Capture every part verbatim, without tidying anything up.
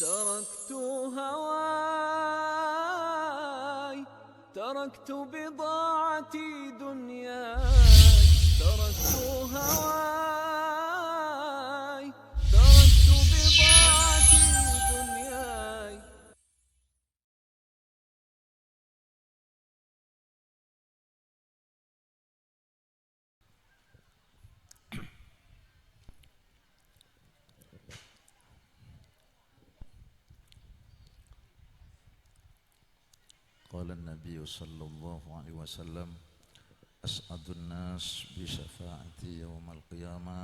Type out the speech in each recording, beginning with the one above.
تركت هواي، تركت بضاعتي دنياي، تركت هواي، تركت بضاعتي دنياي. قال النبي صلى الله عليه وسلم: "أسعد الناس بشفاعتي يوم القيامة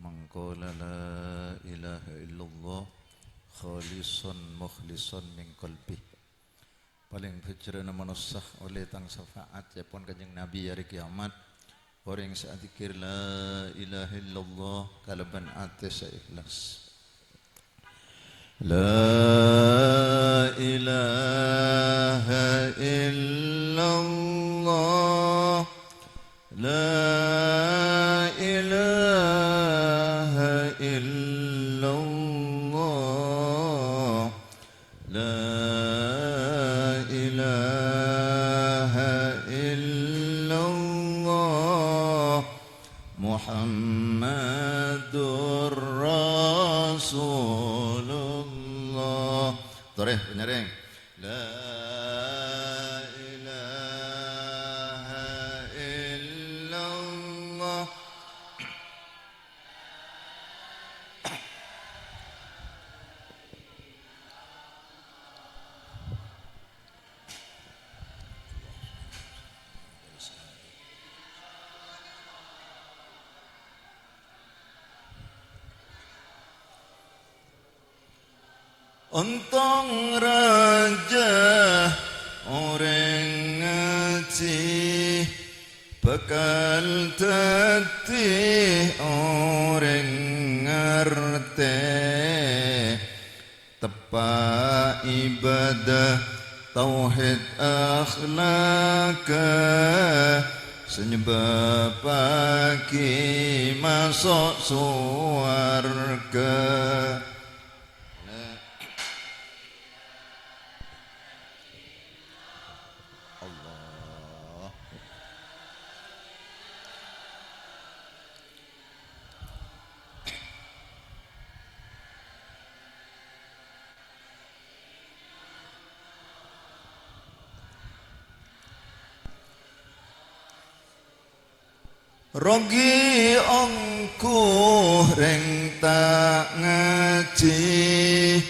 من قال لا إله إلا الله خالصا مخلصا من قلبه." Palèng bhâjhrâna manossa ollè tang syafaat, ca'èpon Kanjeng Nabi, arè kiamat, orèng sè adzikkèr la ilaha illallah kalabân atè sè ikhlas. La ilaha illallah. La ilaha illallah. La ilaha illallah. Muhammadur Rasulullah. Torè, panyarèng. La ilaha illallah. Ontong rajâ orèng ngajhi, bhâkal dhâddhi orèng ngartè. Teppa' ibâdâ, tauhid, akhlak, sè nyebâbbhâghi maso' sowarghâ. Allah. Rogi ongghu rèng ta' ngajhi,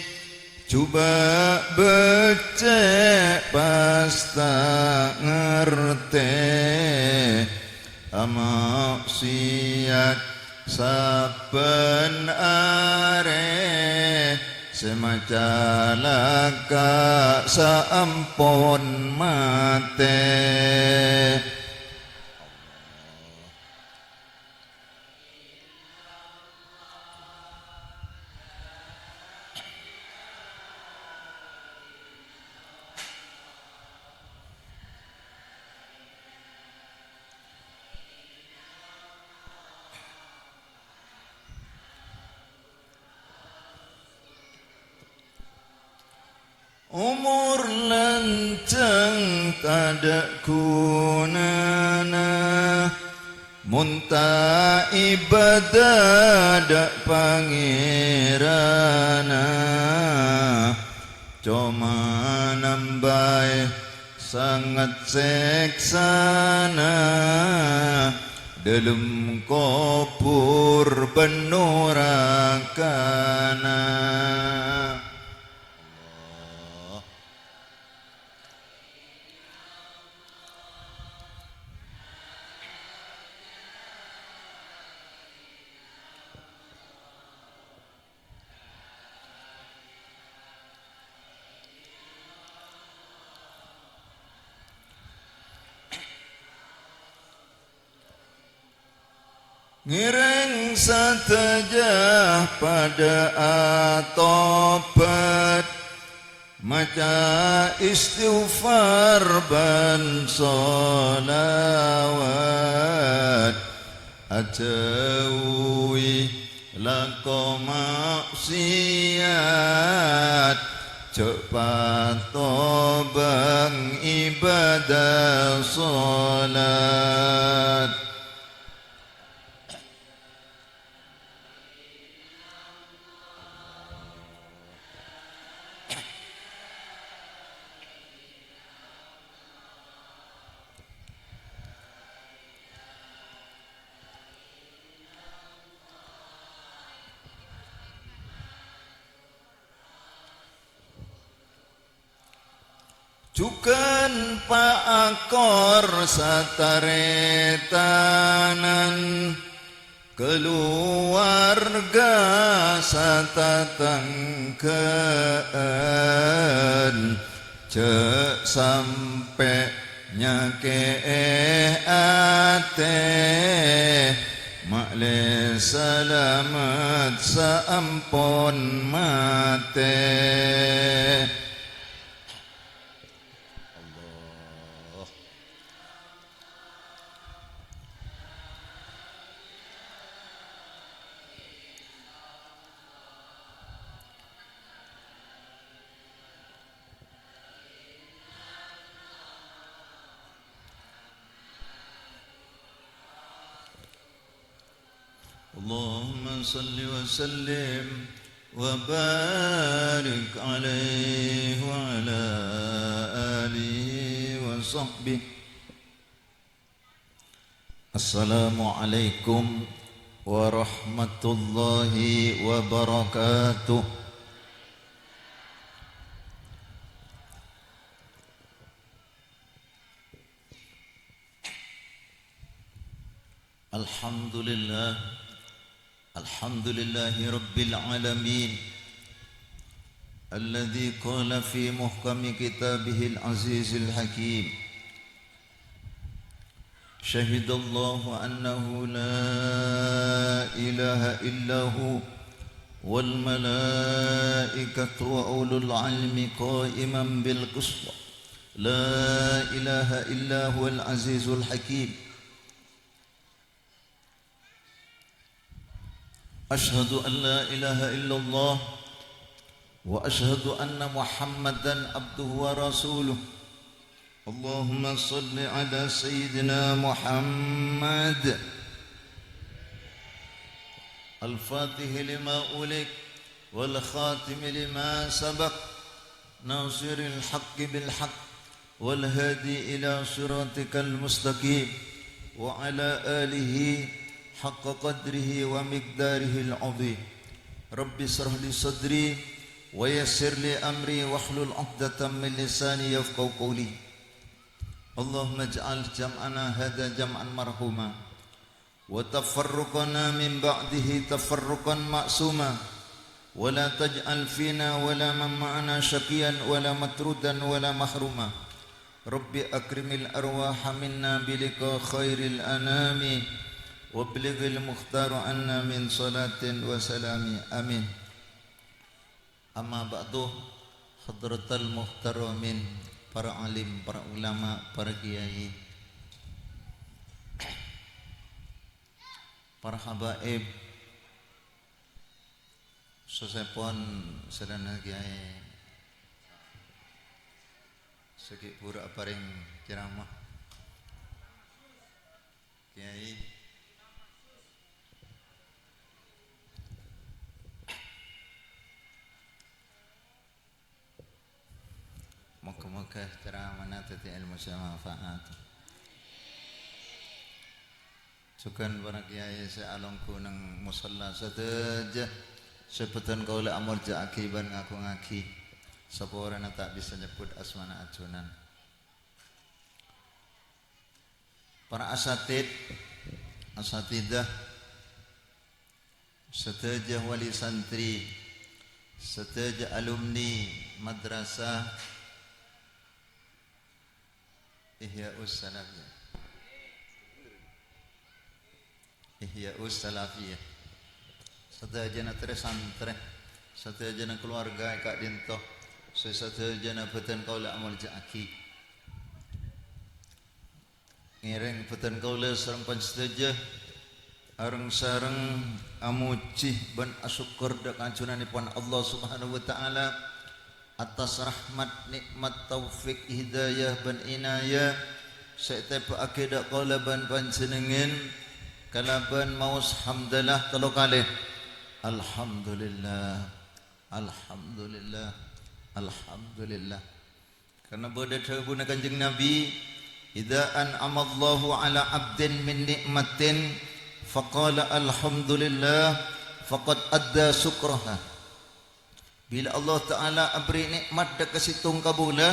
jhubâ' beccè' pas ta' ngartè. Amaksiyat sabbhân arè, sè macalaka saampon matè. Omor lanjhâng tadâ' ghunana, mon ta' ibâdâ dâ' Pangèranna. Coma nambâi sanget sèksana, dâlem kobhur bân norakana. Ngèrèng sadhâjâ padâ atobhât, maca istighfar bân sholawat, ajhâuwi Lako maksiat, jhâ' patobâng ibadah solat. Jhughân paakor sataretanan, kaluwarga satatangghâ'ân, jhâ' sampè' nyakè'è atè, ma'lè salamet saampon matè. Allah. اللهم صل وسلم وبارك عليه وعلى آله وصحبه. السلام عليكم ورحمة الله وبركاته. الحمد لله. الحمد لله رب العالمين، الذي قال في محكم كتابه العزيز الحكيم: شهد الله أنه لا إله إلا هو، والملائكة وأولو العلم قائما بالقسط، لا إله إلا هو العزيز الحكيم. أشهد أن لا إله إلا الله، وأشهد أن محمدا عبده ورسوله. اللهم صل على سيدنا محمد، الفاتح لما أغلق، والخاتم لما سبق، ناصر الحق بالحق، والهادي إلى صراطك المستقيم، وعلى آله حق قدره ومقداره العظيم. رب اشرح لي صدري ويسر لي أمري واحلل عقدة من لساني يفقهوا قولي. اللهم اجعل جمعنا هذا جمعا مرحوما، وتفرقنا من بعده تفرقا معصوما، ولا تجعل فينا ولا من معنا شقيا ولا مطرودا ولا محروما. رب أكرم الأرواح منا بلقاء خير الأنام، وابلغ المختار عنا من صلاة وسلام. آمين. Amma ba'du, hadratal muhtaramin, para alim, para ulama, para kiai, para habaib, sosèpon sadhâjâna kiai sè ghi' bhuru aparèng ceramah. Kiai. Moga-moga ceramana dhâddhi èlmo sè manfaat. Jhughân para kiai sè alongghu neng mosolla sadhâjâ sè bhâdhân kaulâ amolja'aghi bân ngagungaghi. Saporana ta' bisa nyebbhut asmana ajunan. Para asatid, asatidah, sadhâjâ wali santri, sadhâjâ alumni Madrasah Ihya'us Salafiyah. Ihya'us Salafiyah. Sadhâjâna trè-santrè, sadhâjâna kalowarga è ka'dinto, sè sadhâjâna bhâdhân kaulâ amolja'aghi. Ngèrèng bhâdhân kaulâ sareng panjhennengngan sadhâjâ Areng-sareng amojhi bân asokkor dâ' ka ajunanèpon Allah Subhanahu wa Ta'ala attas rahmat, nè'mat, taufik, hidayah, bân inayah sè ètèbâ'aghi dâ' kaulâ bân panjhennengngan kalabân maos hamdalah tello kalè. Alhamdulillah, alhamdulillah, alhamdulillah. Karna bâdâ dhâbuna Kanjeng Nabi, "Idza an'amallahu 'ala 'abdin min ni'matin faqala alhamdulillah faqad adda syukraha." Bilâ Allah Ta'ala aberri' nè'mat dâ' ka sèttong kabulâ,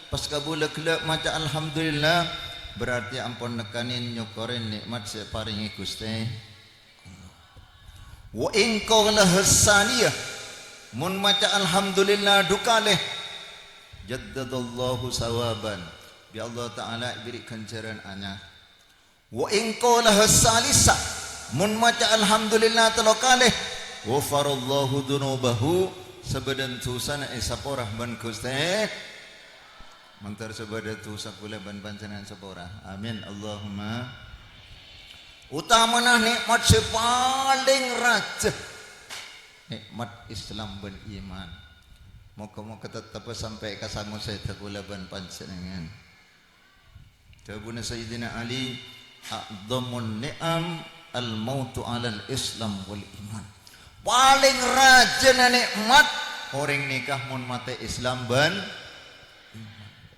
pas kabulâ ghellâ' maca alhamdulillah, berarti ampon nekkanè nyokorè nè'mat sè èparèngè Ghustè. "Wa in qala hassaniyah," mon maca alhamdulillah du kalè, "jaddadallahu sawaban," bi' Allah Ta'ala èberri' ghânjhârân anyar. "Wa in qala hassalisa," mon maca alhamdulillah tello kalè, "ghafarallahu dzunubahu," sabâdhân dhusana èsapora bân Ghustè. Mandhâr sè bâdâ dhusa kaulâ bân panjhennengngan sapora. Amin, Allahumma. Otamana nè'mat sè palèng rajâ, nè'mat Islam bân iman. Moghâ-moghâ tettep sampè' ka sango sèdhâ kaulâ bân panjhennengngan. Dhâbuna Sayyidina Ali, "A'dhamun ni'am al-mautu 'alal Islam wal iman." Palèng rajâna nè'mat orèng nèka mon matè Islam bân iman.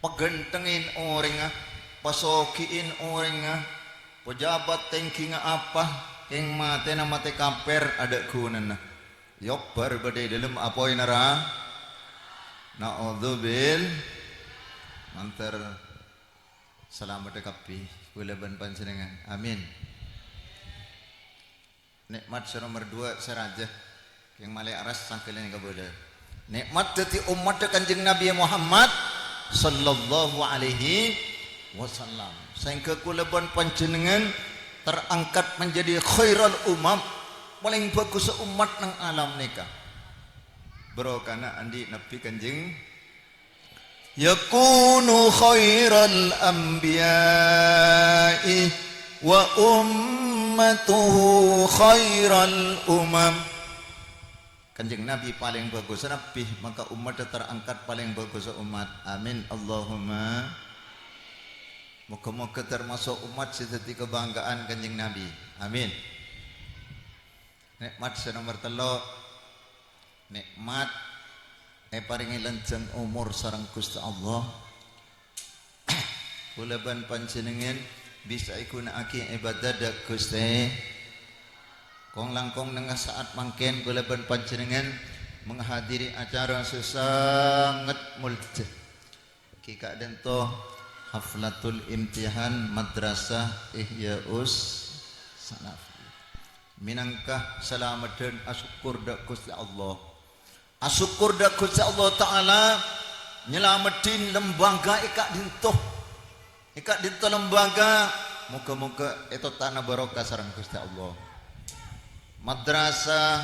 Paghântengngin orèngnga, pasoghiyin orèngnga, pejabat tèngghina apa, kèng matèna matè kafir, adâ' ghunana. Yobbar bâdâ è dâlem apoy nara-, na'udzubil-, mandhâr. Salameddhâ kabbhi, kaulâ bân panjhennengngan. Amin. Nè'mat sè nomer duwâ' sè rajâ, kèng malè arassa ghellâ' nèka bâdâ. Nè'mat dhâddhi ommaddhâ Kanjeng Nabi Muhammad sallallahu alaihi wasallam. Saèngghâ kaulâ bân panjhennengngan terangkat menjadi khairal umam, palèng bhâghussa ommat neng alam nèka. Barokana andi' Nabi Kanjeng yakunu khairal anbiya'i wa ummatuhu khairal umam. Kanjeng Nabi palèng bhâghussa Nabi, maka ommaddhâ terangkat palèng bhâghussa ommat. Amin, Allahumma. Moghâ-moghâ termaso' ommat sè dhâddhi kabhângghâ'ân Kanjeng Nabi. Amin. Nè'mat sè nomer tello', nè'mat èparèngè lanjhâng omor sareng Ghustè Allah. Kaulâ bân panjhennengngan bisa èghuna'aghi ibadah dâ' Ghustè. Kong-langkong neng sa'at mangkèn kaulâ bân panjhennengngan menghadiri acara sè sanget moljâ. Ghi' ka'dinto haflatul imtihan Madrasah Ihya Us Sanafi. Mènangka salameddhân asokkor dâ' Ghustè Allah. Asokkor dâ' Ghustè Allah Ta'ala nyalameddhin lembaga è ka'dinto. È ka'dinto lembaga, moghâ-moghâ ètotta'na barokah sareng Ghustè Allah. Madrasah,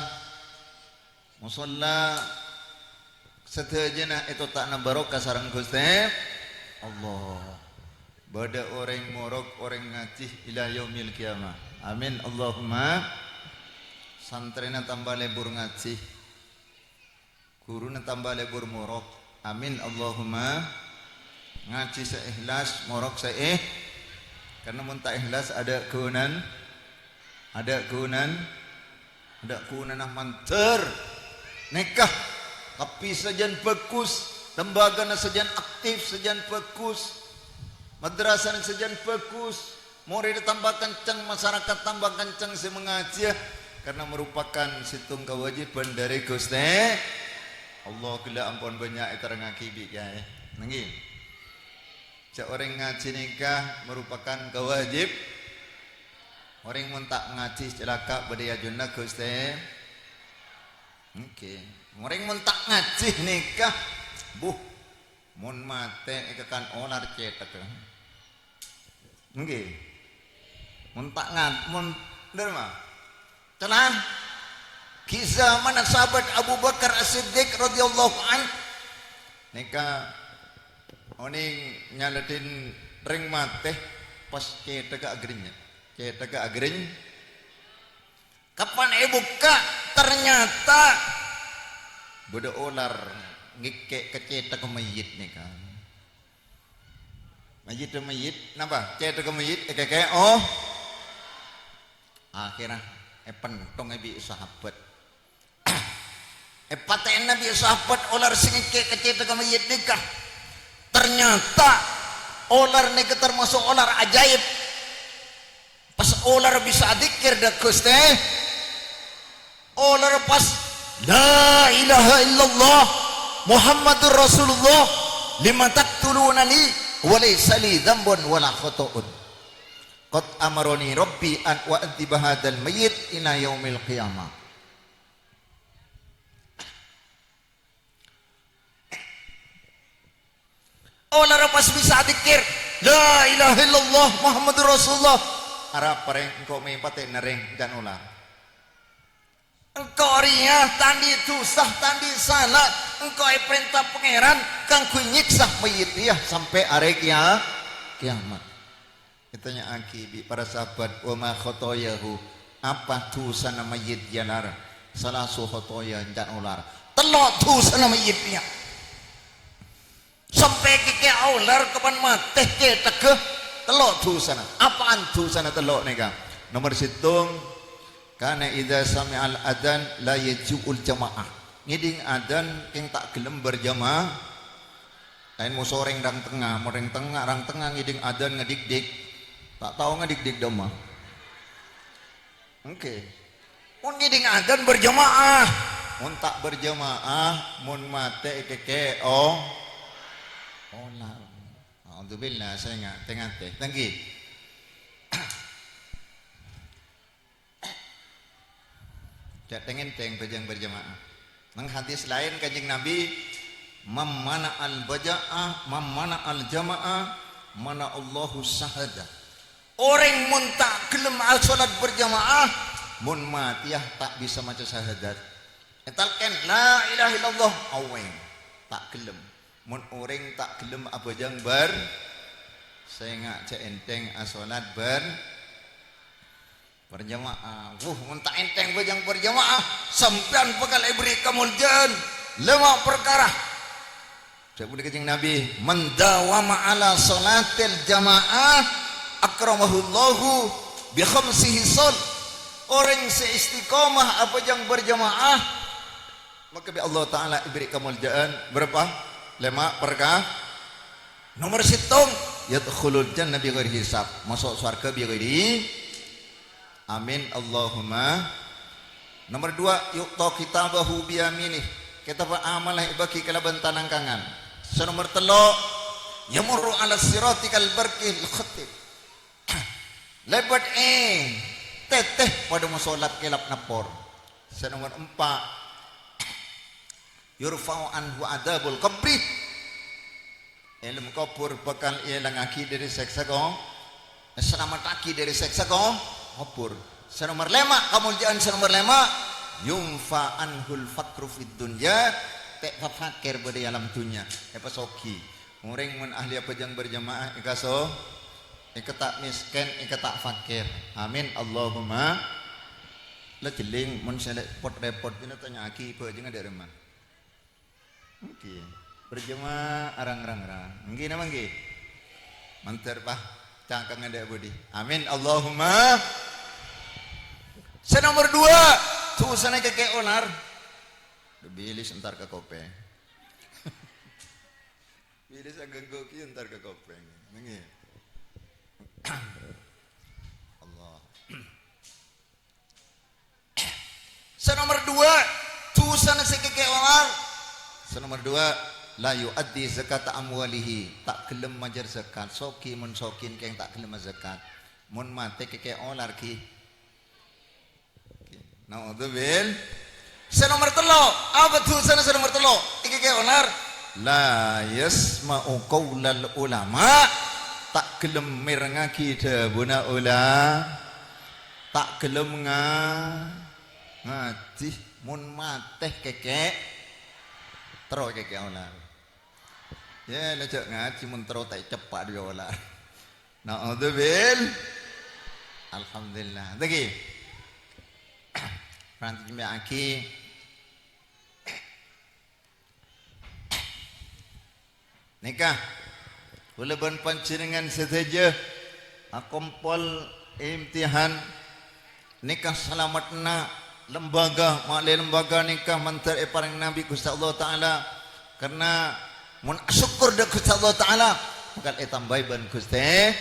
mosolla, sadhâjâna ètotta'na barokah sareng Ghustè Allah. Bâdâ orèng morok, orèng ngajhi ila yaumil qiyamah. Amin, Allahumma. Santrèna tamba lebur ngajhi. Ghuruna tamba lebur morok. Amin, Allahumma. Ngajhi sè ikhlas, morok sè eh-, karna mon ta' ikhlas, adâ' ghunana. Adâ' ghunana, adâ' ghunana mandhâr. Nèka, kabbhi sajân bhâghus, lembagana sajân aktif, sajân bhâghus, madrasana sajân bhâghus, morèdda tamba kencèng, masarakat tamba kencèng sè mangajhiyâ, karna merupakan sèttong kawâjibhân dâri Ghustè Allah. Ghellâ' ampon bânnya' èterrangngaghi bi' kèyaè. Ngghi. Jhâ' orèng ngajhi nèka merupakan kawâjib-, orèng mon ta' ngajhi calaka' bâdâ è ajunanna Ghustè. Èngghi. Orèng mon ta' ngajhi nèka, buh, mon matè èkakan olar cèthagghâ. Èngghi. Mon ta' ngan-, mon, dârma? Tenang. Ghi' zamanna sahabat Abu Bakar As-Siddiq radhiyallahu anh. Nèka onèng nyaladdhin rèng matè pas cèthagghâ aghârènyè. Cèthagghâ aghârèny-, Teppa'na èbukka', ternyata bâdâ olar ngèkkè' ka cèthagghâ mayyit nèka. Mayyit, mayyit, napa? Cèthagghâ mayyit èkèkkè', oh. Akhèrra èpèntong bi' sahabat. Èpatè'ana bi' sahabat olar sè ngèkkè' ka cèthagghâ mayyit nèka. Ternyata olar nèka termasuk olar ajaib. Pas olar bisa adzikkèr, dâ' Ghustè. Olar pas, "La ilaha illallah Muhammadur Rasulullah, lima taqtulunani wa laysa li dzambun wa la khata'un. Qad amarani Rabbi an u'adziba hadzal mayyit ila yaumil qiyamah." Olarra pas bisa adzikkèr, "La ilaha illallah Muhammadur Rasulullah." Arapa, rèng, engko' mè' patè'ana, rèng, can olar. Engko' rèya ta' andi' dhusa, ta' andi' sala. Engko' èparènta Pangèran kaangghuy nyèksa mayyit rèya sampè' arè kiya-, kiyamat. Ètanya'aghi bi' para sahabat, "Wa ma khotoyahu?" Apa dhusana mayyit, ya lar? "Salasu khotoya," can olar. "Tello' dhusana mayyit rèya." Sampè' kèkkè' olar kapan matè cèthagghâ, tello' dhusana. Apaan dhusana tello' nèka? Nomer sèttong, kana idza sami'al adzan la yaji'ul jama'ah. Ngèdhing adzan kèng ta' ghellem berjamaah. Laèn moso orèng rang tengnga, mon orèng tengnga, rang tengnga ngèdhing adzan ngadhikdhik. Ta' tao ngadhikdhik dâ' emma. Èngghi. Mon ngèdhing adzan berjamaah. Mon ta' berjamaah, mon matè èkèkkè', oh. Olar. A'udzubillah, sènga', tè-ngatè. Tèngghi. Jhâ' tèng-èntèng bhâjâng berjamaah. Neng hadis laèn Kanjeng Nabi, "Man mana'al baja'ah, man mana'al jama'ah, mana'allahu syahadah." Orèng mon ta' ghellem asholat berjamaah, mon matèya ta' bisa maca syahadat. Ètalkèn, "La ilaha illallah," awèng, ta' ghellem. Mon orèng ta' ghellem abhâjâng ber-, sènga' jhâ' èntèng asholat ber-, berjamaah. Wuh, mon ta' èntèng bhâjâng berjamaah, sampèyan bhâkal èberri' kamoljâ'ân lèma' parkara. Dhâbuna Kanjeng Nabi, "Man dawama ala sholatil jamaah, akramahullahu bi khamsi khisal." Orèng sè istiqomah abhâjâng berjamaah, maka bi' Allah Ta'ala èberri' kamoljâ'ân bârâmpa? Lèma' parka-, Nomer sèttong, "Yadkhulul jannah bi ghairi hisab." Maso' sowarghâ bi ghairi. Amin, Allahumma. Nomer duwâ', "Yu'ta kitabahu bi yaminih." Kètab amalla èbâghi kalabân tanang kangan. Sè nomer tello', "Yamurru ala sirati kal barqil khatif." Lèbât è tètè padâ mosolat kèlap neppor. Sè nomer empa', "Yurfa'u anhu adzabul qabri." È alam kobhur bhâkal èlangngaghi dâri sèksa ko-, èsalamettaghi dâri sèksa ko-, kobhur. Sè nomer lèma', kamoljâ'ân sè nomer lèma', "Yunfa anhul faqru fid dunya." Ta' fakèr bâdâ è alam dhunnya, èpasoghi. Orèng mon ahli abhâjâng berjamaah èkaso-, èkata' mèskèn, èkata' fakèr. Amin, Allahumma. La jhelling, mon sè lè' pot-rèpot, jhâ' tanya'aghi bhâjângnga dâ' remma. Èngghi. Berjamaah arang-rang-rang. Èngghi napa èngghi? Mandhâr, Pa'. Cangkang dâ' budi. Amin, Allahumma. Sè nomer duwâ', dhusana kèkkè' olar. Bilis entar ka kopèng. Bilis aganggu ki entar ka kopèng. Nengè. Allah. Sè nomer duwâ', dhusana sè kèkkè' olar. Sè nomer duwâ', la yu'addi zakata amwalihi. Ta' ghellem majâr zakat. Soghi mon soghi kèng ta' ghellem zakat. Mon matè kèkkè' olar ghi. Naudzubil. Sè nomer tello', apa dhusana sè nomer tello'? Iki kè olar. La yasma'u qaulal ulama, ta' gelem mèrengngagi dhâbuna ula-, ta' gelem nga-, ngajhi. Mon matè kèkè', terro kèkè' olar. Yâ, la jhâ' ngajhi mon terro ta' èceppa' dâri olar. Naudzubil. Alhamdulillah. Lagi. Pran jemme'aghi. Nèka, kaulâ bân panjhennengngan sadhâjâ akompol imtihan. Nèka salameddhâ lembaga, ma'lè lembaga nèka mandhâr èparèngana bi' Ghustè Allah Ta'ala. Karna mon asokkor dâ' Ghustè Allah Ta'ala, bhâkal ètambâi bân Ghustè,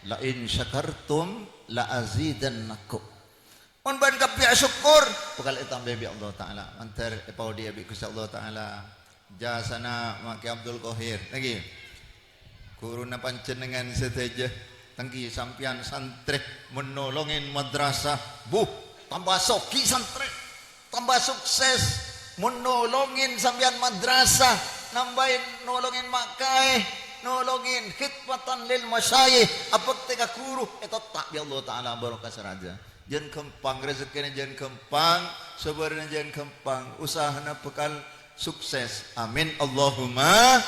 "La in syakartum la azidannakum." Mon bâ'na kabbhi asokkor, bhâkal ètambâi bi' Allah Ta'ala. Mandhâr èpaodi'â bi' Ghustè Allah Ta'ala. Jasana Ma' Kè Abdul Qohir. Nèka. Ghuruna panjhennengngan sadhâjâ. Tèngghi sampèyan santrè mon nolongè madrasah. Buh, tamba soghi santrè. Tamba sukses. Mon nolongè sampèyan madrasah. Nambâi nolongè ma' kaè. Nolongè khidmatan lil masyayikh. Abhâktè ka ghuru. Ètotta' bi' Allah Ta'ala barokah sè rajâ. Jân ghâmpang, rejekkèna jân ghâmpang, sabârâna jân ghâmpang, usahana bhâkal sukses. Amin, Allahumma.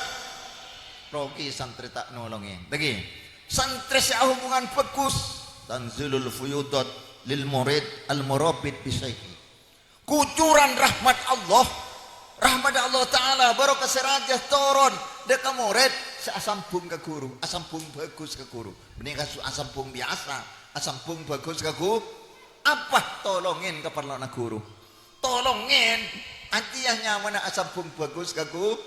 Rogi santrè ta' nolongè. Lagi. Santrè sè ahubungan bhâghus, tanzilul fuyudat lil murid al murabit bi syaihi. Kucuran rahmat Allah, rahmat Allah Ta'ala, barokah sè rajâ toron dâ' ka morèd sè asambhung ka ghuru, asambhung bhâghus ka ghuru. Bânnè kasu asambhung biyasa, asambhung bhâghus ka ghu-, apa? Tolongè kaparlowanna ghuru. Tolongè, artèna nyamana asambhung bhâghus ka ghu-,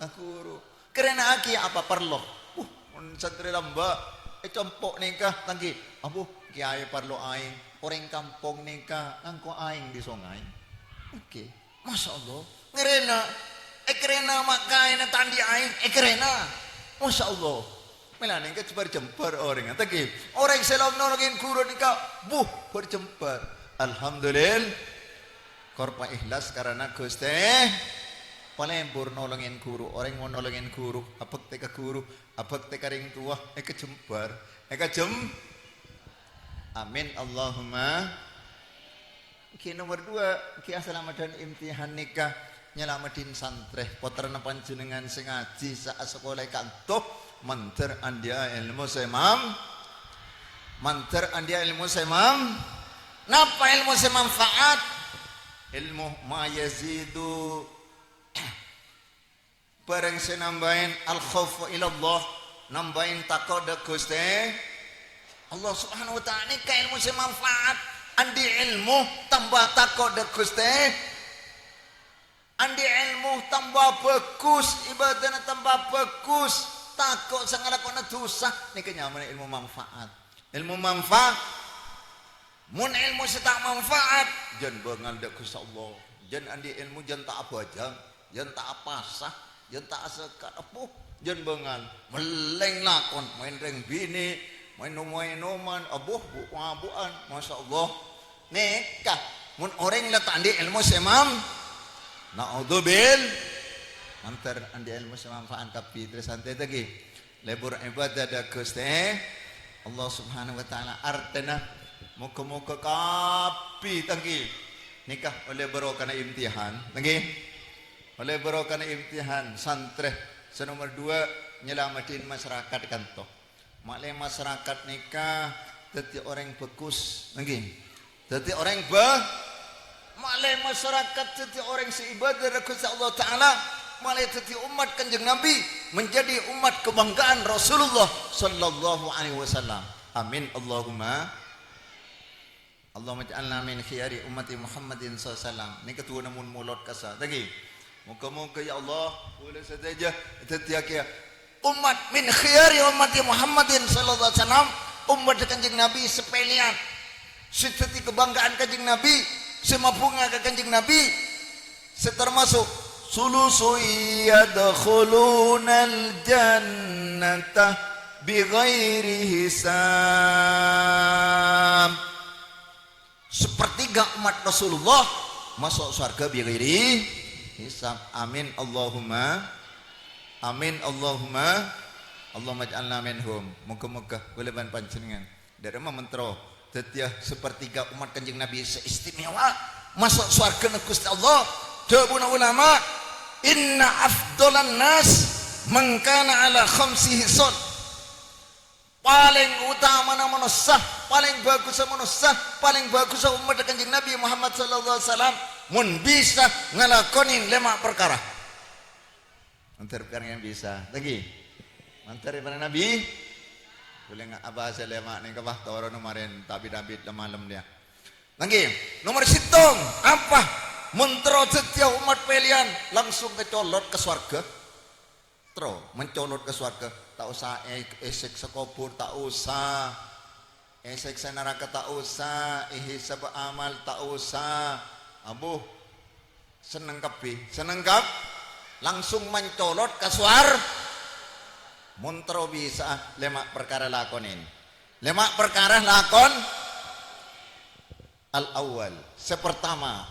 ka ghuru. Karèna'aghi apa parlo. Uh, mon santrè lambâ', è compo' nèka, tèngghi. Abu, kèyaè parlo aèng. Orèng kampong nèka ngangko aèng dâri songay. Oke. Masya Allah. Ngarèna. Èkarèna ma' kaèna ta' andi' aèng. Èkarèna. Masya Allah. Mèla nèka jembhâr-jembhâr orèngnga. Tèngghi. Orèng sè long-nolongè ghuru nèka, buh, bhâr-jembhâr. Alhamdulillah. Korpa ikhlas karana Ghustè palèbur nolongè ghuru. Orèng mon nolongè ghuru, abhâktè ka ghuru, abhâktè ka rèng towa, èkajembhâr. Èkajem-, Amin, Allahumma. Ghi nomer dua, ghi asalameddhân imtihan nèka nyalameddhin santrè, pottrana panjhennengngan sè ngajhi sè asakolaè kanto, mandhâr andi'â èlmo sè mam-, mandhâr andi'â èlmo sè mam-, napa èlmo sè manfaat? Èlmo ma yazidu, bhârâng sè nambâi al-khaufa ilallah, nambâi tako' dâ' Ghustè Allah Subhanahu wa Ta'ala. Nèka èlmo sè manfaat, andi' èlmo tamba tako' dâ' Ghustè. Andi' èlmo tamba bhâghus, ibâdâna tamba bhâghus, tako' sè ngalakonè dhusa, nèka nyamana èlmo manfaat. Èlmo manfa-, Mon èlmo sè ta' manfaat, jân bângal dâ' Ghustè Allah. Jân andi' èlmo jân ta' abhâjâng, jân ta' apasa, jân ta' asekat. Apo? Jân bângal. Mellèng lakon, maèn rèng binè', maèn nom-maènoman, abuh, bu-, mabu'an. Masya Allah. Nèka, mon orèng la ta' andi' èlmo sè mam-, naudzubil-, mandhâr andi' èlmo sè manfaat kabbhi, terros santai lagi. Lebur ibadah dâ' Ghustè Allah Subhanahu wa Ta'ala. Artèna, moga-moga kabbhi tèngghi nèka ollè barokana imtihan, tèngghi. Ollè barokana imtihan, santrè. Sè nomer dua, nyalameddhin masyarakat kanto. Ma'lè masyarakat nèka dhâddhi orèng bhâghus, tèngghi. Dhâddhi orèng bhâ-, ma'lè masyarakat dhâddhi orèng sè ibadah dâ' Ghustè Allah Ta'ala, ma'lè dhâddhi ommat Kanjeng Nabi, menjadi umat kebanggaan Rasulullah sallallahu alaihi wasallam. Amin, Allahumma. Allahumma ij'alna min khiyari ummati Muhammadin sallallahu alaihi wasallam. Nèka duwâna mon molod kassa', tèngghi. Moga-moga, ya Allah, kaulâ sadhâjâ dhâddhiyâghi ommat min khiyari ummati Muhammadin sallallahu alaihi wasallam, ommat Kanjeng Nabi sè pèlèyan, sè dhâddhi kabhângghâ'ân Kanjeng Nabi, sè mabhunga ka Kanjeng Nabi, sè tamaso' sulusu yadkhulunal jannata bighairi hisab. Sepertiga umat Rasulullah maso' sowarga bi ghairi hisab. Amin, Allahumma. Amin, Allahumma. Allahumma ij'alna minhum. Moga-moga kaulâ bân panjhennengngan dâ' remma mentro dhâddhiyâ sepertiga umat Kanjeng Nabi sè istimewa maso' sowargana Ghustè Allah. Dhâbuna ulama, "Inna afdhalan nas man kana ala khamsi khisal." Palèng otamana manossa, palèng bhâghussa manossa, palèng bhâghussa ommaddhâ Kanjeng Nabi Muhammad sallallahu alaihi wasallam, mon bisa ngalakonè lèma' parkara. Mandhâr parkara sè bisa. Lagi. Mandhâr parkara Nabi. Bulâ nga-, abahas lèma' nèka, bah, toron marèn, ta' bit-abit la malem, ya. Lagi. Nomor sèttong, apa? Mon terro dhâddhiyâ ommat pèlèyan, langsung ècolot ka sowarghâ. Terro mencolot ka sowarghâ, ta' osa è-, èsèksa kobhur, ta' osa èsèksa naraka, ta' osa èhisab amal, ta' osa. Ambu, senneng kabbhi, senneng kab-, langsung mencolot ka sowar-, mon terro bisa'a, lèma' parkara lakonè. Lèma' parkara lakon. Al-awwal, sè partama.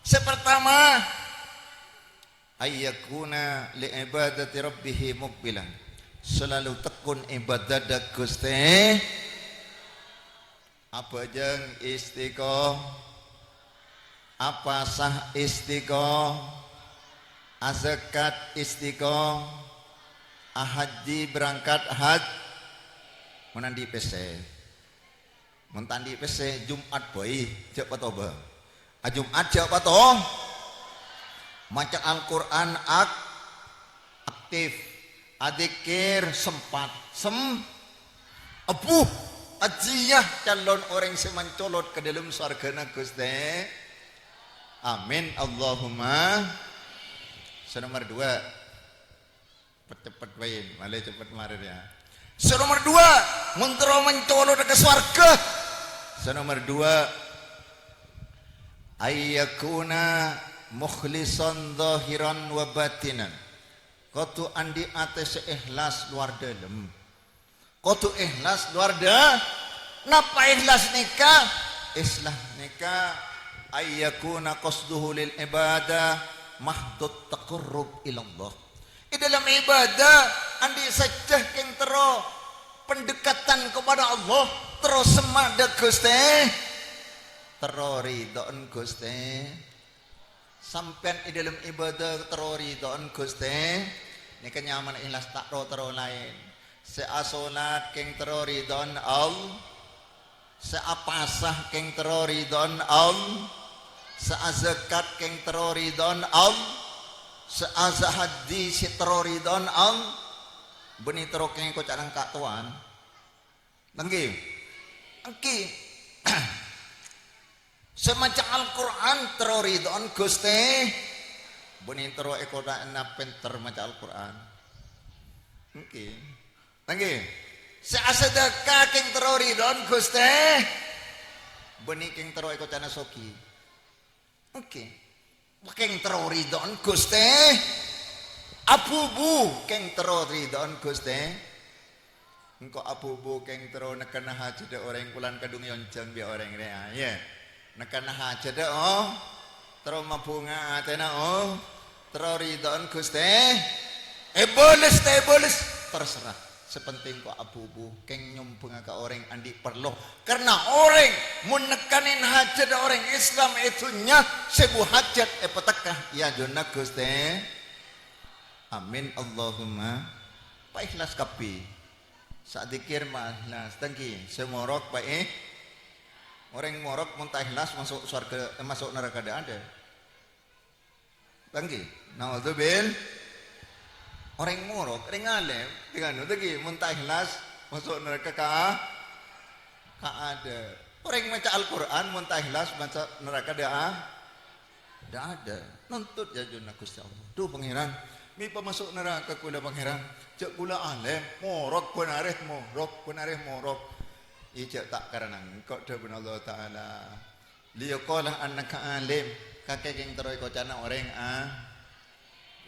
Sè partama, ayyakuna li ibadati rabbihi muqbilan. Salalu tekkon ibâdâ dâ' Ghustè. Abhâjâng istiqo-, apasa istiqo-, azakat istiqo-, ahajji berangkat haj-, mon andi' pèssè. Mon ta' andi' pèssè, Jum'at bhâi, jhâ' patoba. A, Jum'at jhâ' pato-, maca Al-Qur'an ak-, aktif, adzikir sempat, sem-, ebu, ajiyâ calon orèng sè mancolot ka dâlem sowarghâna Ghustè. Amin, Allahumma. Sè nomer dua. Cepet-cepet bhâi, malè cepet marè, ya. Sè nomer dua, mon terro mancolot ka sowarghâ. Sè nomer dua, ayyakuna mukhlisan zahiran wa batinan. Kodhu andi' atè sè ikhlas lowar dâlem. Kodhu ikhlas lowar dâ-, napa ikhlas nèka? Ikhlas nèka ayyakuna qasduhu lil ibadah mahdut taqarrub ilallah. È dâlem ibadah, andi' sajjhâ kèng terro pendekatan kepada Allah, terro semma' dâ' Ghustè, terro ridhâ'ân Ghustè. Sampèyan è dâlem ibadah terro ridhâ'ân Ghustè, nèka nyamana ikhlas, ta' ro-, terro laèn. Sè asolat kèng terro ridhâ'ân All-, Sè apasa kèng terro ridhâ'ân All-, sè azakat kèng terro ridhâ'ân All-, sè aza-, hajji sè terro ridhâ'ân All-, bânnè terro kèng èkoca'na engko' towan. Engghi. Engghi. Sè maca Al-Qur'an terro ridhâ'ân Ghustè, bânnè terro èkoca'na pènter maca Al-Qur'an. Engghi. Tangghi. Sè asadhâka kèng terro ridhâ'ân Ghustè. Bânnè kèng terro èkoca'na soghi. Oke. Kèng terro ridhâ'ân Ghustè. Abubu kèng terro ridhâ'ân Ghustè. Engko' abubu kèng terro nekkanna hajhâddhâ orèng, kulâ kadhung èonjhâng bi' orèng rèya, yâ. Nekkanna hajhâddhâ, oh. Terro mabhunga atèna, oh. Terro ridhâ'ân Ghustè. Èbâles ta' èbâles, terserah. Sè pentèng ko' abubu, kèng nyombhângnga ka orèng andi' parlo. Karna orèng mon nekkanè hajhâddhâ orèng Islam è dhunnya, sèbu hajhât èpatekka è ajunanna Ghustè. Amin, Allahumma. Paikhlas kabbhi. Sè adzikir paikhlas, tangghi. Sè morok paè-, orèng morok mon ta' ikhlas maso' sowarghâ, eh, maso' naraka dâ'-adâ'. Tangghi. Naudzubil-, orèng morok, orèng alèm, tinganu tangghi, mon ta' ikhlas maso' naraka ka-, ka'adâ'. Orèng maca Al-Qur'an mon ta' ikhlas maso' naraka dâ'-a-, dâ'-adâ'. Nuntut è ajunanna Ghustè Allah. Dhu, Pangèran, mè' pamaso' naraka kulâ, Pangèran. Jhâ' kulâ alèm, morok bân arè morok, bân arè morok. Iyâ, jhâ' ta' karana engko', dhâbuna Allah Ta'ala. Liyaqala annaka alim, kakè kèng terro èkoca'na orèng, ah.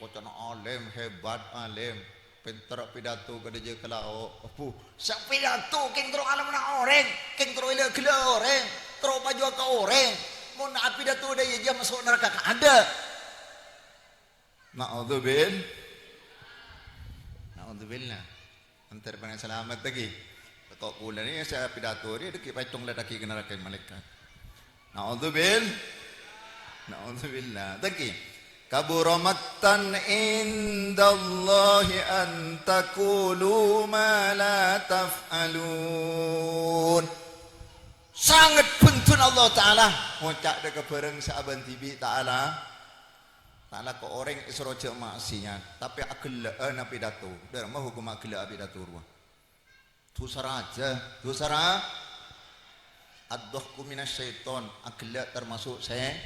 Koca'na alim, hebat, alim. Pènter pidato ka dâjâ ka lao'. Abu, sè pidato kèng terro alemmanna orèng, kèng terro èla-ghellâ orèng, terro pajhuwâ ka orèng. Mon apidato dâjâ maso' naraka ka'adâ'. Naudzubil-, naudzubillah. Mandhâr panasalamet lagi. Tako' kulâ nè sè pidato rè dâggi' pacong la dâggi' ka naraka malaèkat. Naudzubil-, naudzubillah. Dâggi'. Kabura maqtan indallahi an taqulu ma la taf'alun. Sanget bendhuna Allah Ta'ala ngoca' dha' ka bhârâng sè abân dhibi' Ta'ala. Ta'ala ko orèng èsoro jhâ' ma'siyat, tapè aghellâ'âna pidato. Dhâ' remma hokomma aghellâ'â pidato rowa? Dhusa rajâ, dhusa ra-, ad-dhahku minasyaiton, aghellâ' termasuk sè-,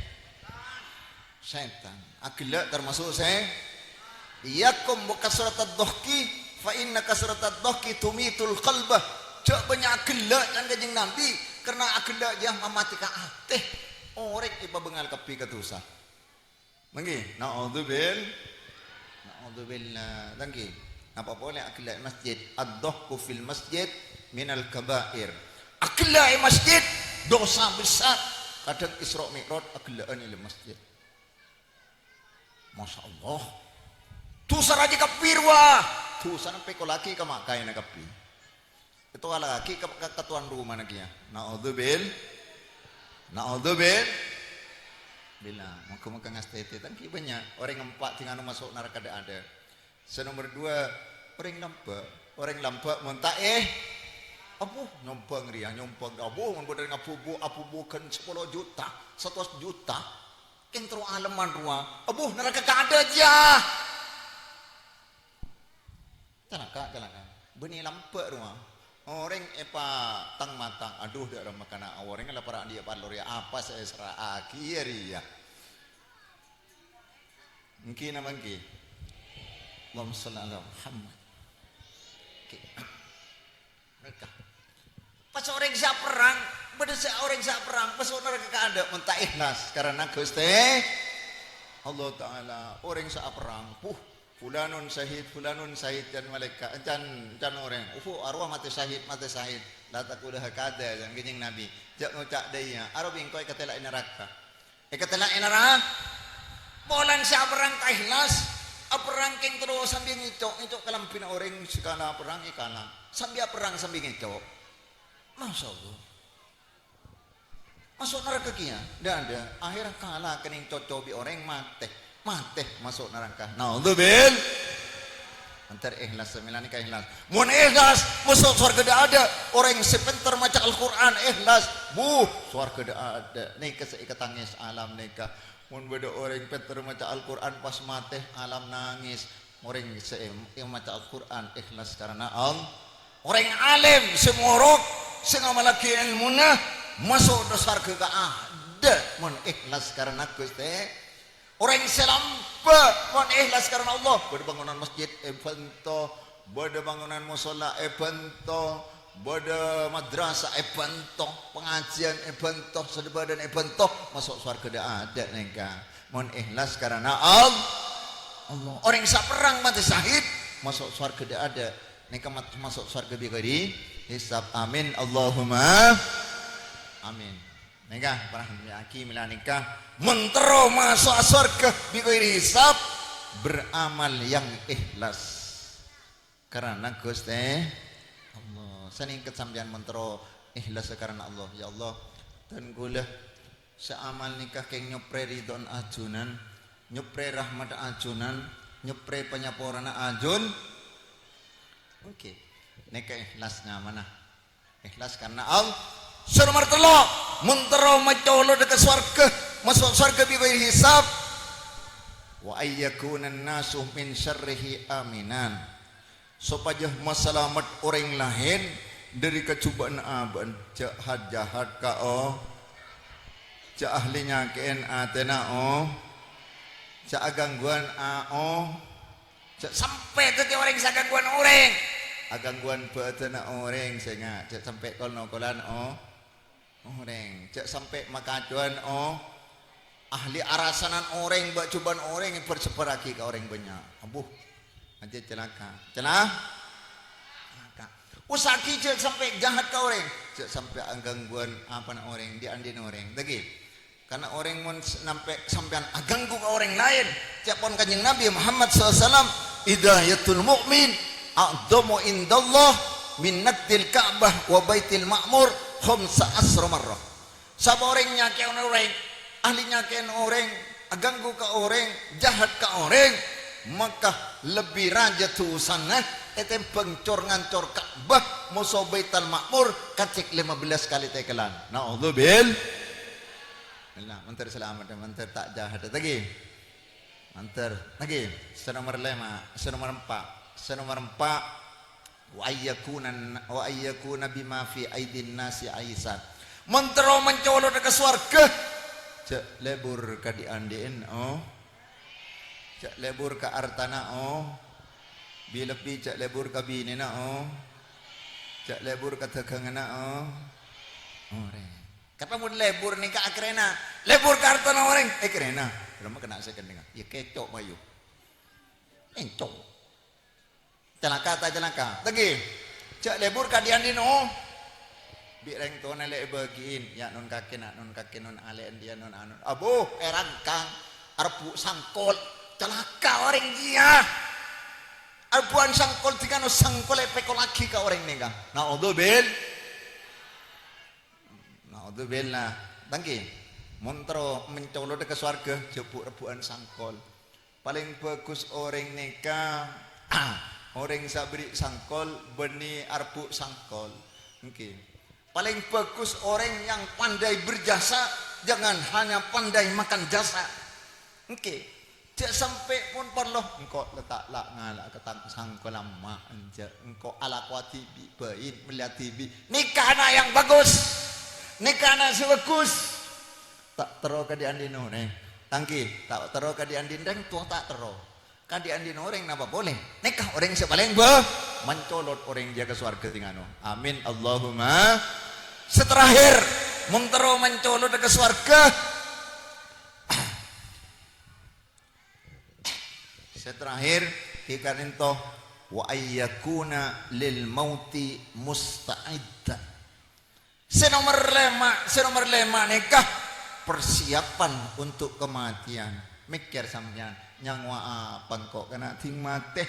sètan. Aghellâ' termasuk sè-, iyyakum wa kasratad dhahki, fa inna kasratad dhahki tumitul qalba. Jhâ' bânnya' aghellâ', can Kanjeng Nabi, karena aghellâ' jiyâ mamatèka atè. Orèng èpabângal kabbhi ka dhusa. Manggi, naudzubil-, naudzubillah. Manggi, napa polè aghellâ' è masjid? Ad-dhahku fil masjid minal kabair. Aghellâ' è masjid, dosa besar. Kadhâng Isra Mi'raj aghellâ'ân è masjid. Masya Allah. Dhusa rajâ kabbhi rowa. Dhusana èpèkollaghi ka ma-, kaèna kabbhi. Ètowalaghi ka, ka, ka towan romana kèya. Naudzubil-, naudzubil-, billah. Moga-moga ngastètè. Tang ghi' bânnya' orèng empa' dhing anu maso' naraka dâ'-adâ'. Sè nomer dua, orèng lambâ'. Orèng lambâ' mon ta' è, abbhu, nyombhâng rèya, nyombhâng. Abbhu, mon bâdâ orèng abbhu-, abbhu-, abbhughân sapolo juta, satos juta. Kèng terro alemman rowa. Abbhu, naraka kaadâ' jiyâ. Calaka', calaka'. Bânnè lambâ' rowa. Orèng èpatang-matang. Adhu, dâ' remma kana' orèng la para' andi' parlo rèya. Apa sè èsra'aghi rèya? Èngghi napa èngghi? Allahumma shalli ala Muhammad. Oke. Mereka. Pas orèng sè aperrang, bâdâ sè orèng sè aperrang, maso' naraka kaadâ' mon ta' ikhlas karana Ghustè Allah Ta'ala. Orèng sè aperrang, puh, fulanun syahid, fulanun syahid, can malaèka-, can, can orèng, uhu, arowa matè syahid, matè syahid. La taqulu hakadha, can Kanjeng Nabi. Jhâ' ngoca' dâ' iyâ, arowa bi' engko' èkatella'è naraka. Èkatella'è naraka. Polana sè aperrang ta' ikhlas, aperrang kèng terro sambi ngèco', ngèco' kalambhina orèng sè kala aperrang èkala. Sambi aperrang sambi ngèco'. Masya Allah. Maso' naraka kèya, dâ'-adâ'. Akhèrra kala kennèng coco bi' orèng matè. Matè maso' naraka. Naudzubil-, Èntar ikhlas, samèlana ka ikhlas. Mon ikhlas, maso' sowarga dâ'-adâ'. Orèng sè pènter maca Al-Qur'an ikhlas. Buh, sowarga dâ'-adâ'. Nèka sè èkatangès alam nèka. Mon bâdâ orèng pènter maca Al-Qur'an pas matè, alam nangès. Orèng sè em-, em maca Al-Qur'an ikhlas karana Allah. Orèng alim sè morok, sè ngamallaghi èlmona, maso' dâ' sowarga kaadâ' mon ikhlas karana Ghustè. Orèng sè lambâ' mon ikhlas karana Allah, bâdâ bangunan masjid èbhânto, bâdâ bangunan mosolla èbhânto, bâdâ madrasah èbhânto, pangajiân èbhânto, sadhâbâdhân èbhânto, maso' sowarga dâ'-adâ' nèka. Mon ikhlas karana Al-, Allah. Orèng sè aperrang matè syahid, maso' sowarga dâ'-adâ'. Nèka mat-, maso' sowarga bi' ghairi hisab. Amin. Allahumma amin. Nèka, para hadirin, mèla nèka. Mon terro maso'a sowarga bi' ghairi hisab, beramal yang ikhlas. Karana Ghustè Allah. Sanèngkèt sampèyan mon terro ikhlas karana Allah. Ya Allah, dân kaulâ sè amal nèka kèng nyoprè ridhona ajunan, nyoprè rahmatta ajunan, nyoprè panyaporana ajun-, Oke. Nèka ikhlas nyamana. Ikhlas karana Allah. Sè nomer tello', mon terro macolodhâ ka sowarga, maso' sowarga bi' ghairi hisab. Wa ayyakunan nasu min syarrihi aminan. Sopajâ masalamet orèng laèn dhâri kajhubâ'na abâ'na. Jhâ' hat-jahat ka o-, jhâ' ahli nyakè'è atèna o-, jhâ' agangguwân a o-, Jhâ' sampè' dhâddhi orèng sè agangguwân orèng. Agangguwân bhâdhânna orèng sènga'. Jhâ' sampè' kol-nokolan o-, orèng. Jhâ' sampè' makacowan o-, ahli arasanan orèng, bâ'-jhubâ'ân orèng èbhâr-sebbhârraghi ka orèng bânnya'. Ambu. Ajjhâ' calaka'. Cala-, calaka'. Usaha'aghi jhâ' sampè' jahat ka orèng. Jhâ' sampè' agangguwân apana orèng, dhi'-andhi'na orèng. Dhâggi'. Karna orèng mon s-, nampè' sampèyan aganggu ka orèng laèn, ca'èpon Kanjeng Nabi Muhammad sallallahu alaihi wasallam, "Idzayatul mu'min a'dhamu indallah min naqdil Ka'bah wa Baitil Ma'mur khamsa asra marrah." Sapa orèng nyakè'è orèng, ahli nyakè'è orèng, ganggu ka orèng, jahat ka orèng, maka lebbi rajâ dusana ètèmbhâng cor-ngancor Ka'bah, moso Baitul Ma'mur, kacèk lèma bellâs kalè tèkèlan. Na'udzubil-, Nah, mandhâr salamet, mandhâr ta' jahat, ta' ghi? Mandhâr, ta' ghi? Sè nomer lèma', sè nomer empa', sè nomer empa', "Wa ayyakuna, wa ayyakuna bima fi aidin nasi aisan." Mon terro mencolot ka sowarga, jhâ' lebur ka dhi'-andhi'en, oh. Jhâ' lebur ka artana, oh. Bi-, lebbi jhâ' lebur ka binèna, oh. Jhâ' lebur ka dhâghânganna, oh. Orèng. Kapa mon lebur nèka akerrèna? Lebur ka artana orèng, èkerrèna. Rèma kèna sè kennengnga. Yâ kèco' mayu. Ènco'. Calaka ta' calaka? Ta' ghi? Jhâ' lebur ka dhi'-andhi'en, oh. Bi' rèng towana lè èbâgi'in, yâ non kakè, na' non kakè, non alè', èndiyan, non anon. Abbhu, èrangkang, arebbhu' sangkol. Calaka orèng jiyâ. Arebbhu'ân sangkol, dhingano sangkol èpèkollaghi ka orèng nèka. Na'udzubil-, Na'udzubillah. Ta' ghi? Mon terro mencolot ka sowarga, jhâ' bu-, rebbhu'ân sangkol. Palèng bhâghus orèng nèka, orèng sè aberri' sangkol, bânnè arebbhu' sangkol. Èngghi. Palèng bhâghus orèng yang pandai berjasa, jangan hanya pandai makan jasa. Èngghi. Jhâ' sampè' pon parlo, "Engko' la ta' la ngala'a ka tang sangkolla emma', enjâ'. Engko' alako dhibi', bâi mellèya dhibi'." Nèka ana' yang bagus. Nèka ana' sè bagus. Ta' terro ka dhi'-andhi'en orèng. Ta' ghi, ta' terro ka dhi'-andhi'en rèng towa ta' terro. Ka dhi'-andhi'en orèng napa polè? Nèka orèng sè palèng bâ-, mencolot orèng jiyâ ka sowarga dhingano. Amin, Allahumma. Sè terakhir, mon terro mencolot ka sowarga, Sè terakhir, ghi ka'dinto, "Wa ayyakuna lil mauti musta'iddan." Sè nomer lèma', sè nomer lèma' nèka persiapan untuk kematian. Mèkkèr sampèyan, "Nyangowa apa engko' kèna dhing matè?"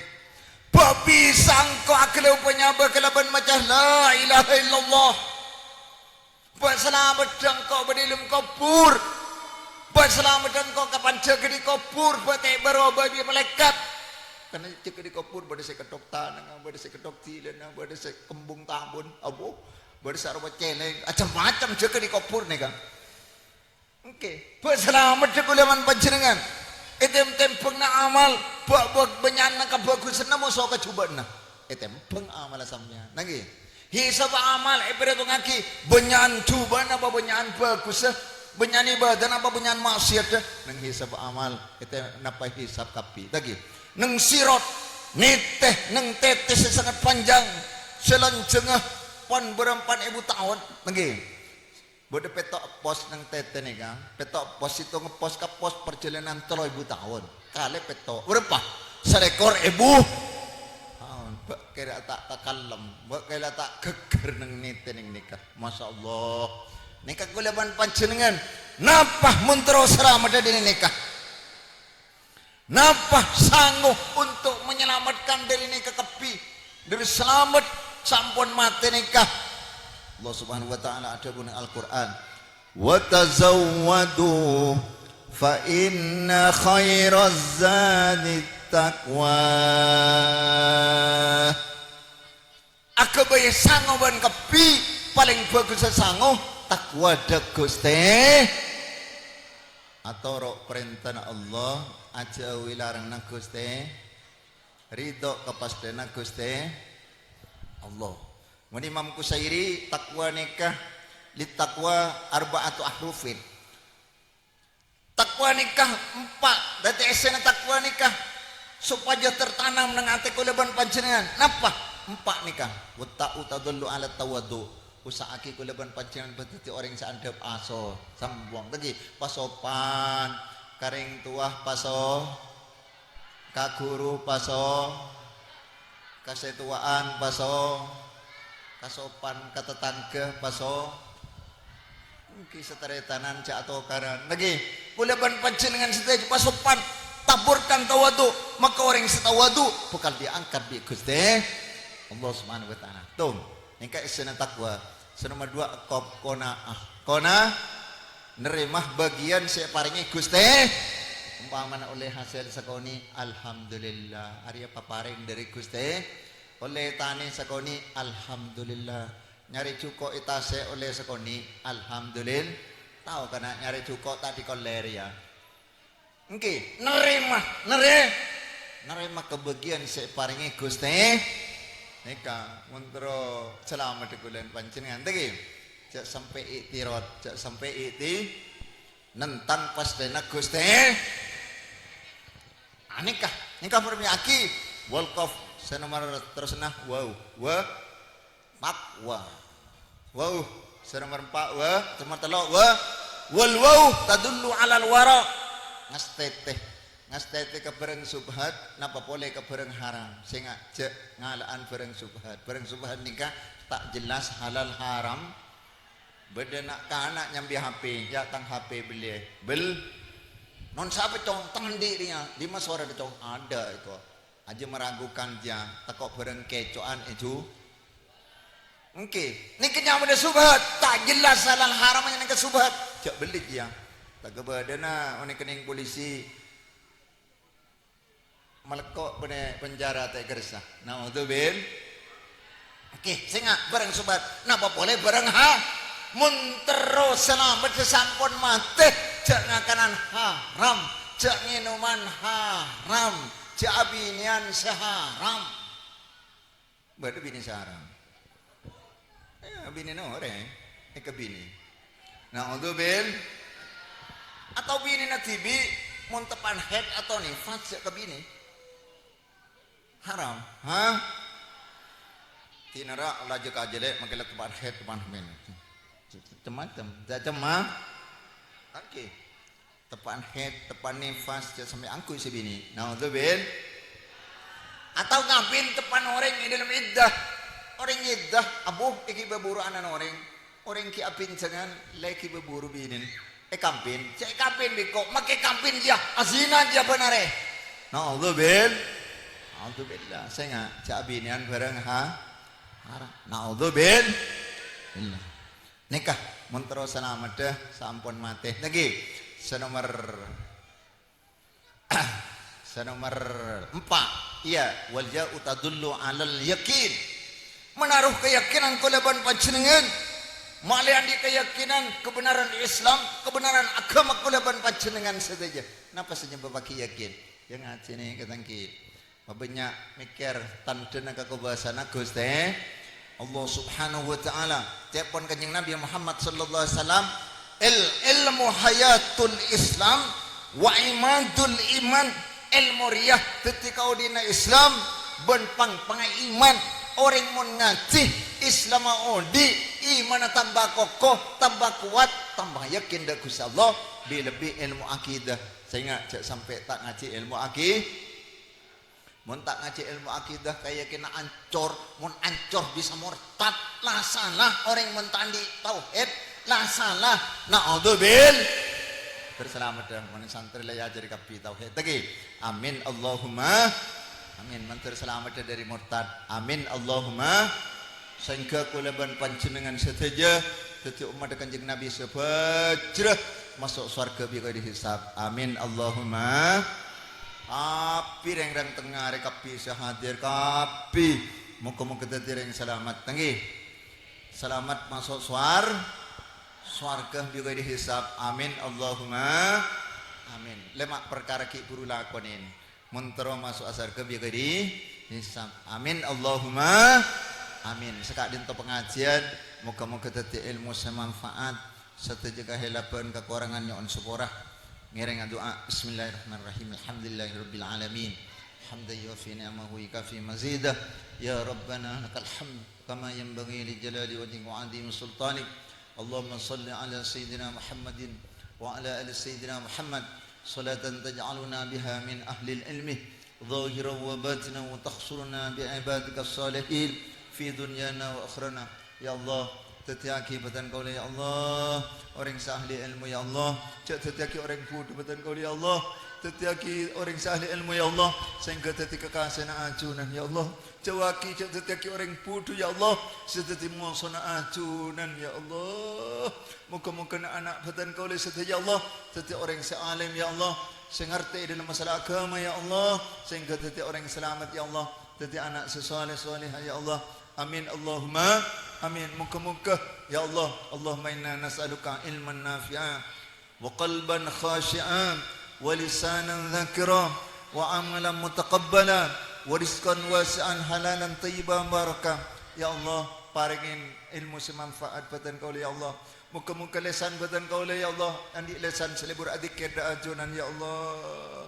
Bâ' bisa engko' aghâlâ bânnya' bâ kalabân maca la ilaha illallah. Bâ' salameddhâ engko' bâdâ è dâlem kobhur. Bâ' salameddhâ engko' kapan jâgâ dâri kobhur, bâ' ta' èbâroba bi' malaèkat. Karna jâgâ dâri kobhur bâdâ sè kettok tanangnga, bâdâ sè kettok dilâna, bâdâ sè kembung tabun, abbhu, bâdâ sè arowa cèlèng, macem-macem jâgâ dâri kobhur nèka. Èngghi, bâ' salameddhâ kaulâ bân panjhennengngan. Ètem-tembhângnga amal, bâ'-, bâ'-, bânnya'na kabhâghusânna moso kajhubâ'ânna. Ètembhâng amalla sampèyan. Nangèng, hisab amal èparètongngaghi, bânnya'an jhubâ'ân apa bânnya'an bhâghussa, bânnya'an ibâdâna apa bânnya'an ma'sèyatta. Neng hisab amal, ète-, napa hisab kabbhi. Ta' ghi? Neng sirot, nètè, neng tètè sè sanget panjhâng, sè lanjhângnga pan bârâmpan èbu taon. Nangèng, Bâdâ pètto' pos neng tètè nèka. Pètto' pos, sèttongnga pos ka pos parjhâlânan tello èbu taon. Kalè pètto', bârâmpa? Salèkor èbu taon. Bâ' kèra ta' takallem, bâ' kèra ta' ghâgghâr neng nètè neng nèka. Masya Allah. Nèka kaulâ bân panjhennengngan, napa mon terro salameddhâ dâri nèka? Napa sanggup untuk menyelamatkan dâri nèka kabbhi? Dâri salamet sampon matè nèka. Allah Subhanahu wa Ta'ala adhâbu neng Al-Qur'an, "Wa tazawwadu fa inna khairaz zadit taqwa." Aghâbây sango bân kabbhi, palèng bhâghussa sango, takwa dâ' Ghustè. Atoro' parèntana Allah, ajhâuwi larângnga Ghustè, ridho ka pastèna Ghustè Allah. Mon Imam Qusairi, takwa nèka, "Lit taqwa arba'atu ahrufin." Takwa nèka empa', dhâddhi èssèna takwa nèka sopajâ tertanam neng atè kaulâ bân panjhennengngan. Napa? Empa' nèka. "Wattaqu tadhallu 'ala tawadhu'." Usaha'aghi kaulâ bân panjhennengngan bâdâ dhâddhi orèng sè andhâp aso-, sombong. Ta' ghi? Pasopan, ka rèng towa paso-, ka ghuru paso-, ka sè towa'an paso-, kasopan ka tatangghâ paso-, èngghi sataretanan jhâ' atokaran. Nèka, kaulâ bân panjhennengngan sadhâjâ pasopan, taburkan tawadhu, maka orèng sè tawadhu bhâkal diangkat bi' Ghustè Allah Subhanahu wa Ta'ala. Tung, nèka èssèna takwa. Sè nomer duwâ', qab-, qanaah. Qana-, narèma bâgiyân sè èparèngè Ghustè Ompamana ollè hasèl sakonè', alhamdulillah, arèya paparèng dhâri Ghustè. Ollè tanè sakonè', alhamdulillah. Nyarè jhuko' è tasè' ollè sakonè', alhamdulil-, tao kana' nyarè jhuko' ta' dhikollè rèya. Èngghi, narèma, narè-, narèma kabâgiyân sè èparèngè Ghustè. Nèka, mon terro salameddhâ kaulâ bân panjhennengngan, ta' ghi? Jhâ' sampè' i'tirad, jhâ' sampè' i'ti-, nentang pastèna Ghustè. Anèka, nèka parmèyaghi. Wal qaf, sè nomer terrosanna, waw, wa, taqwa. Waw, sè nomer empa', wa, sè nomer tello', wa, wal waw tadullu 'alal wara'. Ngastètè, ngastètè ka bhârâng subhat, napa polè ka bhârâng haram. Sènga' jhâ' ngala'an bhârâng subhat. Bhârâng subhat nèka ta' jelas halal haram. Bâdâ na'-kana' nyambi H P, "Ya', tang H P belliyâ." Bel-, "Non sapa, Cong?" "Tang andi' rèya." "Dimma sowarana, Cong?" "Adâ' èko." Aja meragukan jiyâ, tako' bhârâng kèco'an è jhu-, èngghi. Nèka nyamana subhat, ta' jelas halal haramma nèka subhat. Jhâ' belli jiyâ. Ta' kabâdâna onèng-kennèng polisi. Malèkko' bânnè penjara ta' èkarassa. Naudzubil-, Oke, sènga' bhârâng sobat. Napa polè bhârâng ha-, mon terro salameddhâ sampon matè, jhâ' ngakanan haram, jhâ' ngènoman haram, jhâ' abinèyan sè haram. Bâdâ binè sè haram. Iyâ, binèna orèng, èkabinè. Naudzubil-, Atau binèna dhibi' mon teppa'an haid atau nifas jhâ' kabinè. Haram. Hah? Dinara laju ka jhâlè' mangkèla teppa'an haid, teppa'an hamil. Macem-macem. Jhâ' cem, ha? Oke. Teppa'an haid, teppa'an nifas, jhâ' sampè' angghuy sè binè. Naudzubil-, Atau ngabin teppa'an orèng è dâlem iddah. Orèng iddah, abu, èghi bhâbhuru ana'na orèng. Orèng ghi' abinjhângan, la èghi bhâbhuru binèna. Èkabin, jhâ' èkabin bi' engko', makè kabin jiyâ, azina jiyâ bân arè. Naudzubil-, Naudzubillah, sènga' jhâ' abinèyan bhârâng ha-, haram. Naudzubil-, billah. Nèka, mon terro salameddhâ, sampon matè. Nèka, sè nomer, sè nomer empa'. Iyâ, wal ya'u tadullu 'alal yaqin. Manaruh keyakinan kaulâ bân panjhennengngan. Malè andi' keyakinan kebenaran Islam, kebenaran agama kaulâ bân panjhennengngan sadhâjâ. Napa sè nyebâbbhâghi yakin? Yâ ngajhina katangkil. Pabânnya' mèkkèr tandhâna kakobâsana Ghustè Allah Subhanahu wa Ta'ala. Ca'èpon Kanjeng Nabi Muhammad sallallahu alaihi wasallam, "Al ilmu hayatul Islam wa imadul iman." Èlmo rèya dhâddhi kaodi'na Islam bân pang-pangnga iman. Orèng mon ngajhi, Islamma odi', imanna tamba koko, tamba kowat, tamba yakin dâ' Ghustè Allah, bi-, lebbi èlmo akidah. Sènga' jhâ' sampè' ta' ngajhi èlmo aki-, Mon ta' ngajhi èlmo akidah, kayakinanna ancor. Mon ancor bisa mortad. La sala orèng mon ta' andi' tauhid. La sala. Naudzubil-, Terro salameddhâ, mon santrè la èajhâri kabbhi tauhid. Tagi. Amin, Allahumma. Amin. Mon terro salameddhâ dhâri mortad. Amin, Allahumma. Saèngghâ kaulâ bân panjhennengngan sadhâjâ dhâddhi ommaddhâ Kanjeng Nabi sè bhâjhrâ maso' sowarghâ bi' ghairi hisab. Amin, Allahumma. Kabbhi rèng-orèng tengnga rè kabbhi sè hadir kabbhi. Moghâ-moghâ dhâddhi rèng salamet. Tanggi. Salamet maso' sowar-, sowarghâ bi' ghairi hisab. Amin, Allahumma. Amin. Lèma' parkara ghi' bhuru lakonè. Mon terro maso'a sarghâ bi' ghairi hisab. Amin, Allahumma amin. Saka'dinto pangajiân, moghâ-moghâ dhâddhi èlmo sè manfaat. Sadhâjâ kahèlabhân kakorangan nyo'on sapora. Ngèrèng adu'a. Bismillahirrahmanirrahim. Alhamdulillahirabbil alamin. Hamdan yuwafi ni'amahu wa yukafi mazidah. Ya Rabbana lakal hamd kama yanbaghi li jalali wajhika wa 'azimi sultanik. Allahumma shalli ala Sayyidina Muhammadin wa ala ali Sayyidina Muhammad, salatan taj'aluna biha min ahlil ilmi, zahiran wa batinan, wa tahsyuruna bi ibadika shalihin fi dunyana wa akhirana. Ya Allah, dhâddhiyâghi bhâdhân kaulâ, ya Allah, orèng sè ahli èlmo, ya Allah. Jhâ' dhâddhiyâghi orèng budhu bhâdhân kaulâ, ya Allah. Dhâddhiyâghi orèng sè ahli èlmo, ya Allah, saèngghâ dhâddhi kakasèna ajunan, ya Allah. Jhâuwâghi, jhâ' dhâddhiyâghi orèng budhu, ya Allah, sè dhâddhi mosona ajunan, ya Allah. Moghâ-moghâ na'-kana' bhâdhân kaulâ sadhâjâ, ya Allah, dhâddhi orèng sè alim, ya Allah. sè ngartè è dâlem masalah aghâma, ya Allah, sehingga dhâddhi orèng salamet, ya Allah, dhâddhi ana' sè saleh salehah, ya Allah. Amin, Allahumma amin. Moghâ-moghâ, ya Allah, Allahumma inna nas'aluka ilman nafi'a, wa qalban khashi'a, wa lisanan dzakira, wa amalan mutaqabbala, wa rizqan wasi'an halalan thayyiban mubaraka. Ya Allah, parèngè èlmo sè manfaat bhâdhân kaulâ, ya Allah. Moghâ-moghâ lèsan bhâdhân kaulâ, ya Allah, andi' lèsan sè lebur adzikkèr dâ' ajunan, ya Allah.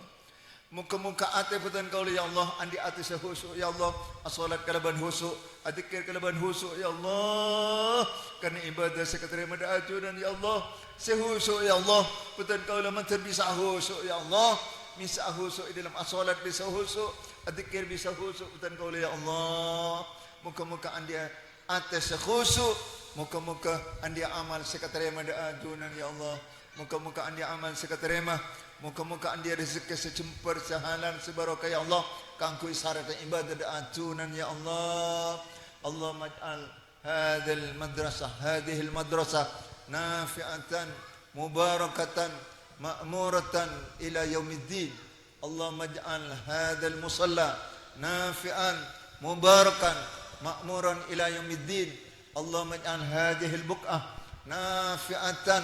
Moghâ-moghâ atè bhâdhân kaulâ, ya Allah, andi' atè sè husyu', ya Allah, asolat kalabân husyu', adzikkèr kalabân husyu', ya Allah. Karna ibadah sè katarèma dâ' ajunan, ya Allah. Sè husyu', ya Allah, bhâdhân kaulâ mandhâr bisa husyu', ya Allah. Bisa husyu' è dâlem asolat bisa husyu', adzikkèr bisa husyu' bhâdhân kaulâ, ya Allah. Moghâ-moghâ andi' atè sè husyu'. Moghâ-moghâ andi' amal sè katarèma dâ' ajunan, ya Allah. Moghâ-moghâ andi' amal sè katarèma. Moghâ-moghâ andi' rejhekkè sè jembhâr, sè halal, sè barokah, ya Allah, kaangghuy sarèta ibadah dâ' ajunan, ya Allah. Allahumma ij'al hadzal madrasah, hadzihil madrasah nafi'atan, mubarakatan, ma'muratan ila yaumiddin. Allahumma ij'al hadzal musalla nafi'an, mubarakan, ma'muran ila yaumiddin. Allahumma ij'al hadzihil buq'ah nafi'atan,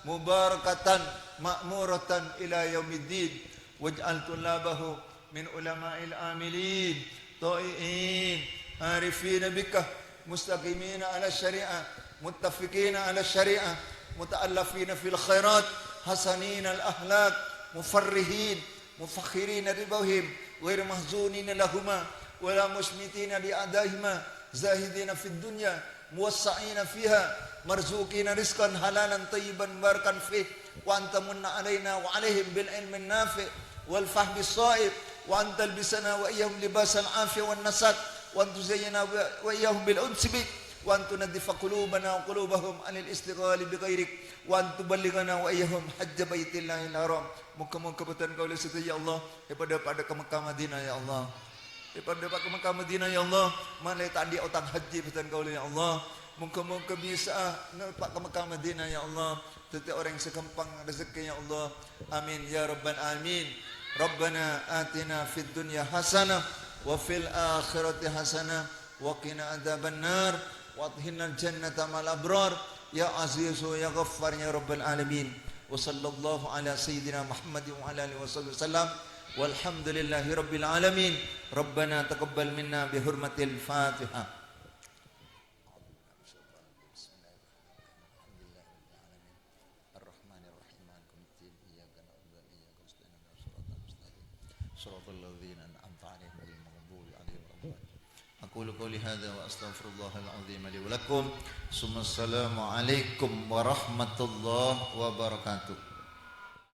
mubarakatan, ma'muratan ila yaumiddin. Waj'al thullabahu min ulama'il amilin, tha'i'in, arifina bika, mustaqimina ala syari'ah, muttafiqina ala syari'ah, muta'allafina fil khairat, hasaninal akhlaq, mufarrihin, mufakhirina ribahum, ghair mahzunina lahuma, wala musymitina li a'daihima, zahidina fid dunya, muwassa'ina fiha, marzuqina rizqan halalan thayyiban mubarakan fih, wa anta munna alaina wa alaihim bil ilmin nafi' wal fahmi shaib, wa an talbisana wa iyyahum libasal afiyah wan nasat, wa an tuzayyana wa, wa iyyahum bil unsi bik, wa an tunaddifa qulubana wa qulubahum anil istighali bi ghairik, wa an tuballighana wa iyyahum hajja baitillahil haram. Moghâ-moghâ bhâdhân kaulâ sadhâjâ, ya Allah, èpadhâpa' ka Mekkah Madinah, ya Allah. Èpadhâpa' ka Mekkah Madinah, ya Allah. Malè ta' andi' otang hajji bhâdhân kaulâ, ya Allah. Moghâ-moghâ bisa'a nalpa' ka Mekkah Madinah, ya Allah. Dhâddhi orèng sè ghâmpang rejhekkè, ya Allah. Amin, ya rabbal alamin. Rabbana atina fid dunya hasanah wa fil akhirati hasanah wa qina adzabannar, wa adkhilnal jannata ma'al abrar, ya Azizu ya Ghaffar ya Rabbal Alamin. Wa sallallahu ala sayyidina Muhammadin wa ala alihi wa sahbihi wasallam. Walhamdulillahi rabbil alamin. Rabbana taqabbal minna bi hurmatil Fatihah. الرحمن الرحيم. مالك يوم الدين. إياك نعبد وإياك نستعين. اهدنا الصراط المستقيم. صراط الذين أنعمت عليهم غير المغضوب عليهم ولا الضالين. أقول قولي هذا وأستغفر الله العظيم لي ولكم. ثم السلام عليكم ورحمة الله وبركاته.